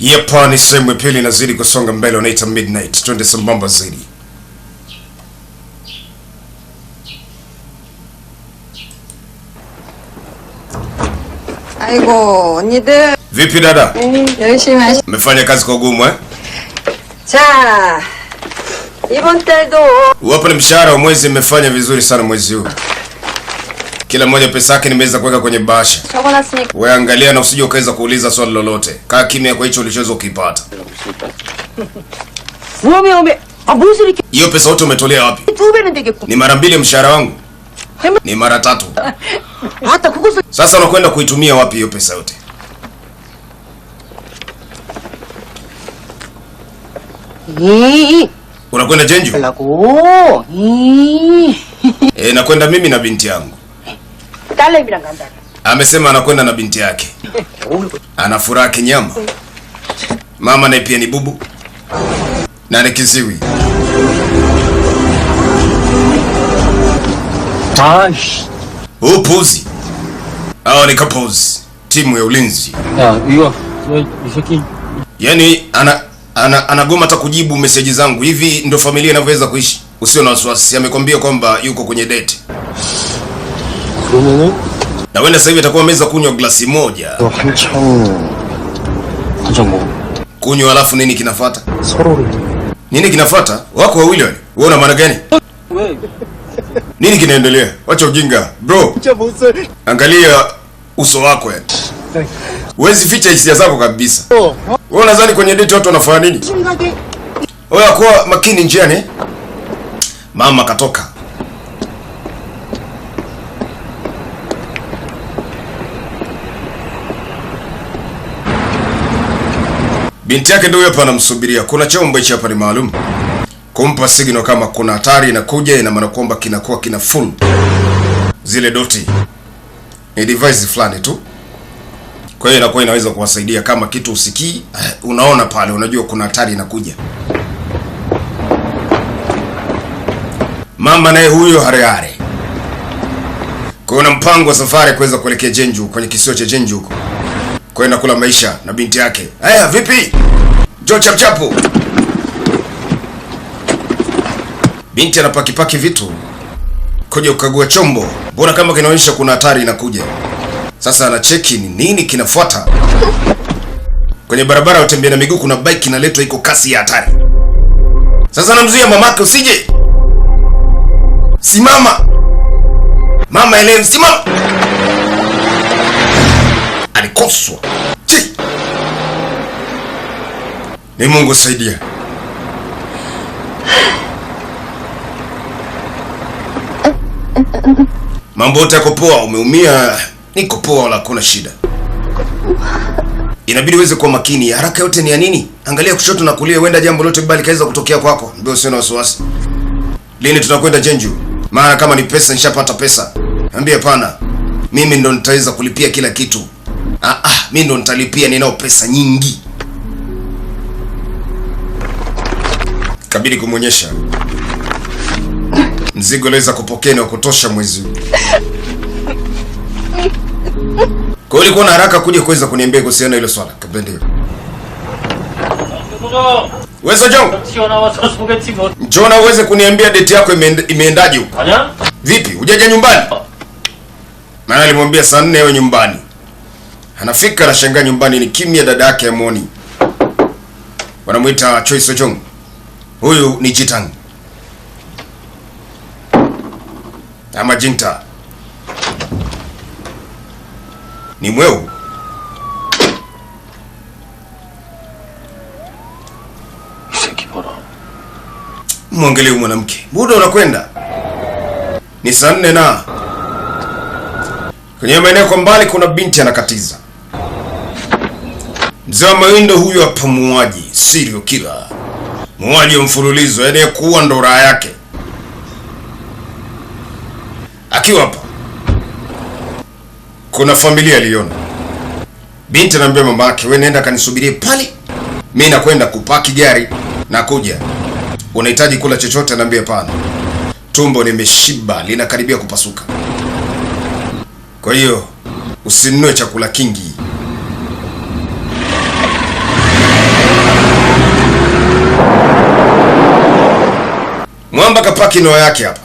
Yepa ni sehemu ya pili inazidi kusonga mbele, wanaita Midnight. Twende sambamba zaidi. 아이고 언니들 Vipi dada? 열심히 하시. Mmefanya kazi kwa ugumu eh? 자 이번 달도 Hapa ni mshahara wa mwezi, mmefanya vizuri sana mwezi huu. Kila mmoja pesa yake nimeweza kuweka kwenye bahasha. 적어놨으니까 Wewe angalia na usije ukaweza kuuliza swali lolote. Kaa kimya kwa hicho ulichoweza ukipata. 오메 오메 아 무슨 이렇게 Hiyo pesa yote umetolea wapi? 두 배는 되겠고 Ni mara mbili mshahara wangu? Ni mara tatu. 아따 그것을 Sasa unakwenda kuitumia wapi hiyo pesa yote? 이 Unakwenda Jeonju? 하려고 이 Eh, nakwenda mimi na binti yangu. 딸내미랑 간다 Amesema anakwenda na binti yake. Ana furaha kinyama. Mama naye pia ni bubu na ni kiziwi. 아이씨. Upuzi. Hao ni couples, timu ya ulinzi. 야, 이거, 이 새끼. Yaani anagoma hata kujibu meseji zangu. Hivi ndo familia inavyoweza kuishi? Usio na wasiwasi. Amekwambia kwamba yuko kwenye date. 그러면은, Na wenda sasa hivi atakuwa ameweza kunywa glasi moja. 너 한창, 한창 뭐, Kunywa alafu nini kinafuata? 서로를. Nini kinafuata? Wako wawili wale. Wewe una maana gani? 왜? Nini kinaendelea? Wacha ujinga, bro. Angalia uso wako yani. Huwezi ficha hisia zako kabisa. Wewe unadhani kwenye date watu wanafanya nini? Wewe kuwa makini njiani. Mama katoka. Binti yake ndio hapa anamsubiria. Kuna chombo hichi hapa ni maalum kumpa signal kama kuna hatari inakuja, ina maana kwamba kinakuwa kina full zile doti. Ni device fulani tu, kwa hiyo inakuwa inaweza kuwasaidia kama kitu usikii, unaona pale, unajua kuna hatari inakuja. Mama naye huyo harehare. Kwa hiyo na mpango wa safari kuweza kuelekea Jeonju, kwenye kisiwa cha Jeonju huko, kwenda kula maisha na binti yake. Haya, vipi? Njoo chapchapu. Binti anapakipaki vitu kuja kukagua chombo, mbona kama kinaonyesha kuna hatari inakuja. Sasa anacheki ni nini kinafuata. Kwenye barabara ya utembea na miguu kuna bike inaletwa iko kasi ya hatari. Sasa anamzuia mamake, usije, simama mama, elewi, simama. Alikoswa. Chi. Ni Mungu saidia. Mambo yote yako poa, umeumia, niko poa, wala hakuna shida. Inabidi uweze kuwa makini. Haraka yote ni ya nini? Angalia kushoto na kulia, huenda jambo lote bali kaweza kutokea kwako. Ndio, usio na wasiwasi. Lini tunakwenda Jeonju? Maana kama ni pesa nishapata pesa. Ambia pana, mimi ndo nitaweza kulipia kila kitu. Mimi ndo nitalipia, ninao pesa nyingi. Kabidi kumuonyesha mzigo aliweza kupokea ni wa kutosha mwezi huu. Kwa hiyo ulikuwa na haraka kuja kuweza kuniambia kuhusiana na hilo swala. Kabla ndio. Wewe Jong, 튀어나와서 소개팅 어, njoo na uweze kuniambia date yako imeendaje huko. 아니야? Vipi? Hujaja nyumbani? Maana alimwambia saa 4 awe nyumbani. Anafika anashangaa nyumbani ni kimya, dada yake amuoni. Wanamuita Choi Sojong. Huyu ni Jitang. Ama Jinta. Ni mweu. 이 새끼 봐라. Mwangalie huyu mwanamke. Muda unakwenda. Ni saa 4 na kwenye maeneo kwa mbali kuna binti anakatiza. Mzee wa mawindo huyu hapa, muuaji, serial killer. Muuaji wa mfululizo, yaani kuua ndo raha yake. Akiwa hapa kuna familia aliona. Binti anaambia mama yake, wewe nenda kanisubirie pale, mimi nakwenda kupaki gari na kuja. Unahitaji kula chochote? Anaambia hapana, tumbo limeshiba, linakaribia kupasuka. Kwa hiyo usinunue chakula kingi. Mwamba kapaki noa yake hapa.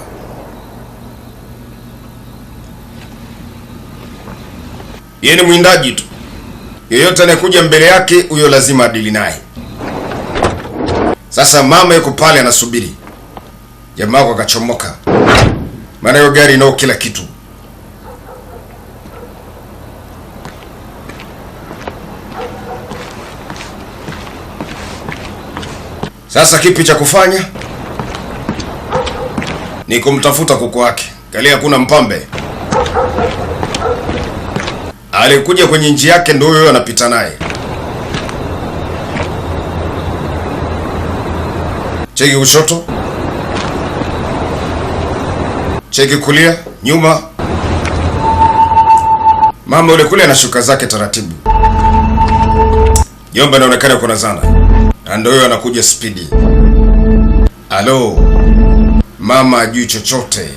Yeye ni mwindaji tu. Yeyote anayekuja mbele yake huyo lazima adili naye. Sasa mama yuko pale anasubiri. Jamaa wako akachomoka. Maana hiyo gari inao kila kitu. Sasa kipi cha kufanya? Ni kumtafuta kuku wake. Kalia hakuna mpambe. Alikuja kwenye njia yake ndio huyo anapita naye. Cheki kushoto. Cheki kulia, nyuma. Mama yule kule anashuka zake taratibu. Jomba anaonekana kuna zana. Na ndio huyo anakuja spidi. Alo. Mama ajui chochote.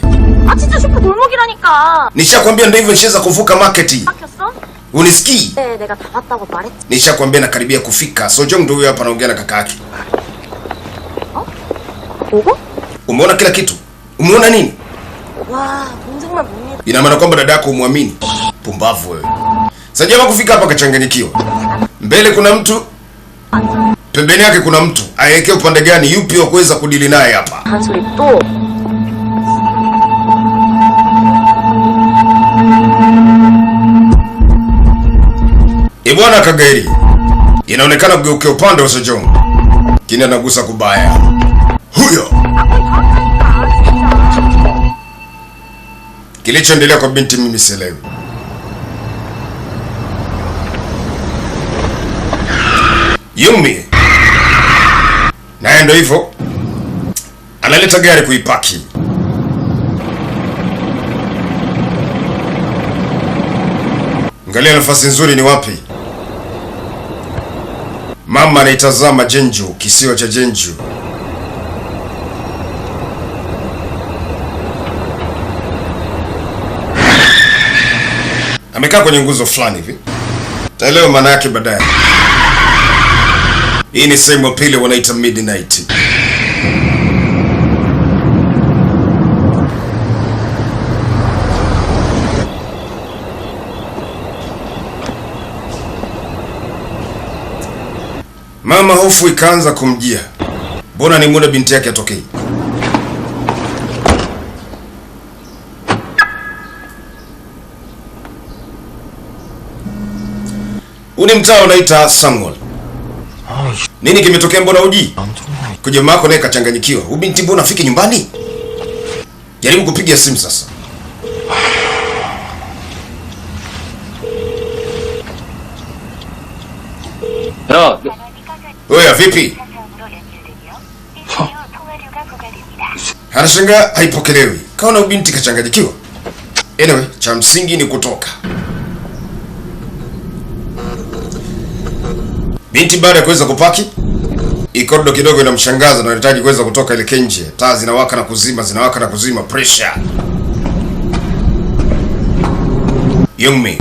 아 진짜 슈퍼 골목이라니까. Nishakwambia ndio hivyo nishaweza kuvuka market. 막혔어? Unisikii? 네, 내가 다 봤다고 말했지. Nishakwambia nakaribia kufika. Sojong ndio huyo hapa anaongea na kaka yake. 뭐고? Umeona kila kitu? Umeona nini? 와, 동생만 못 믿어. Ina maana kwamba dada yako umuamini. Pumbavu wewe. Sasa jamaa kufika hapa kachanganyikiwa. Mbele kuna mtu, pembeni yake kuna mtu. Aelekee upande gani? Yupi wa kuweza kudili naye hapa? 한 소리 또. Ibwana kagairi. Inaonekana kugeukia upande wa Sojong. Kini anagusa kubaya. Huyo. Kilichoendelea kwa binti mimi sielewi. Yumi naye ndo hivyo analeta gari kuipaki. Angalia nafasi nzuri ni wapi. Mama anaitazama Jeonju, kisiwa cha Jeonju. Amekaa kwenye nguzo fulani hivi. Taelewa maana yake baadaye. Hii ni sehemu ya pili wanaita midnight. Mama hofu ikaanza kumjia. Mbona ni muda binti yake atokei? Uni mtaa unaita Sangwol. Nini kimetokea mbona uji? Kuja mako naye kachanganyikiwa. Huyu binti mbona afike nyumbani? Jaribu kupiga simu sasa. 야, Wewe vipi? Anashangaa haipokelewi. Kaona binti kachanganyikiwa. Anyway, cha msingi ni kutoka. Binti baada ya kuweza kupaki, ikorodo kidogo inamshangaza na anahitaji kuweza kutoka ile nje. Taa zinawaka na kuzima, zinawaka na kuzima, pressure. Youngmi.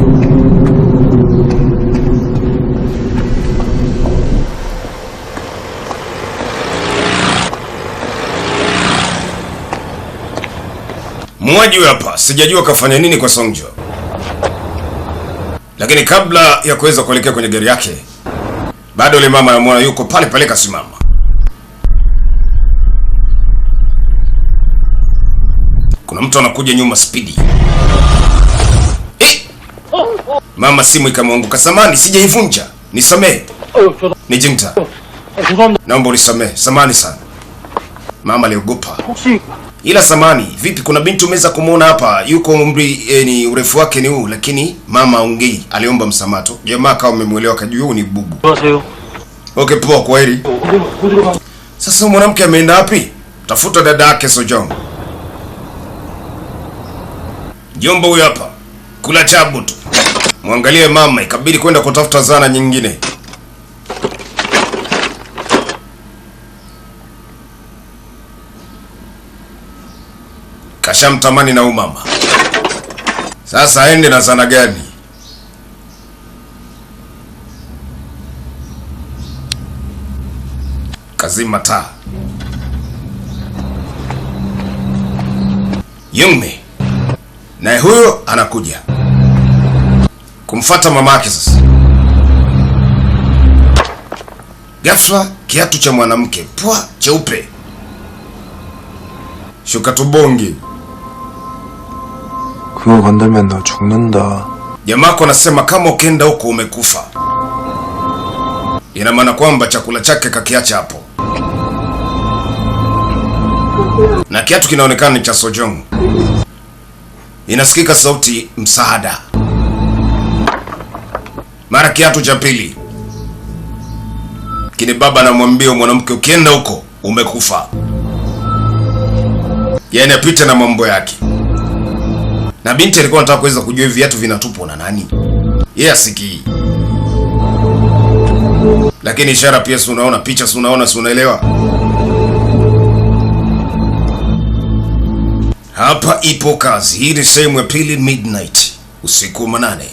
Muuaji hapa, sijajua kafanya nini kwa Songjo. Lakini kabla ya kuweza kuelekea kwenye gari yake, bado yule mama anamuona yuko pale pale kasimama. Kuna mtu anakuja nyuma spidi. Mama simu ikamwanguka. Samani, sijaivunja. Nisamee. Ni Jingta. Naomba unisamee. Samani sana. Mama aliogopa. Ila samani, vipi kuna binti umeweza kumuona hapa? Yuko umri ni urefu wake ni huu, lakini mama aongei, aliomba msamaha tu. Jamaa kama umemuelewa kajua huyu ni bubu. Okay, poa, kwaheri. Sasa mwanamke ameenda wapi? Tafuta dada yake Sojong. Jombo huyu hapa. Kula chabu tu. Muangalie mama, ikabidi kwenda kutafuta zana nyingine. Kashamtamani na umama. Sasa aende na zana gani? Kazima taa. Youngmi naye huyo anakuja kumfata mamake sasa. Ghafla kiatu cha mwanamke pwa cheupe, shuka tubongi. 그거 건들면 너 죽는다. Jamako anasema kama ukienda huko umekufa. Ina maana kwamba chakula chake kakiacha hapo, na kiatu kinaonekana ni cha Sojong. Inasikika sauti msaada. Mara kiatu cha pili kini baba anamwambia mwanamke, ukienda huko umekufa. Yaani apite na mambo yake. Na binti alikuwa anataka kuweza kujua hivi viatu vinatupwa na nani. Yeye asikii. Lakini ishara pia si unaona, picha si unaona, si unaelewa. Hapa ipo kazi. Hii ni sehemu ya pili, midnight, usiku wa manane.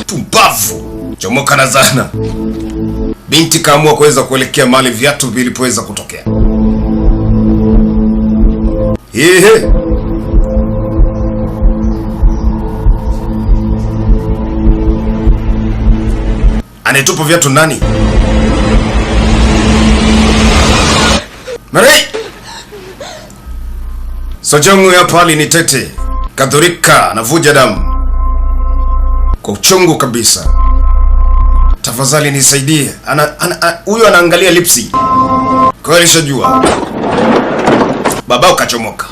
Pumbavu. Chomoka na zana. Binti kaamua kuweza kuelekea mahali viatu vilipoweza kutokea. Ehe. Anetupa viatu nani? Mare! Sojongu ya pali ni tete. Kadhurika anavuja damu kwa uchungu kabisa. Tafadhali nisaidie. Huyo anaangalia lipsi. Kwa hiyo alishajua. Baba ukachomoka.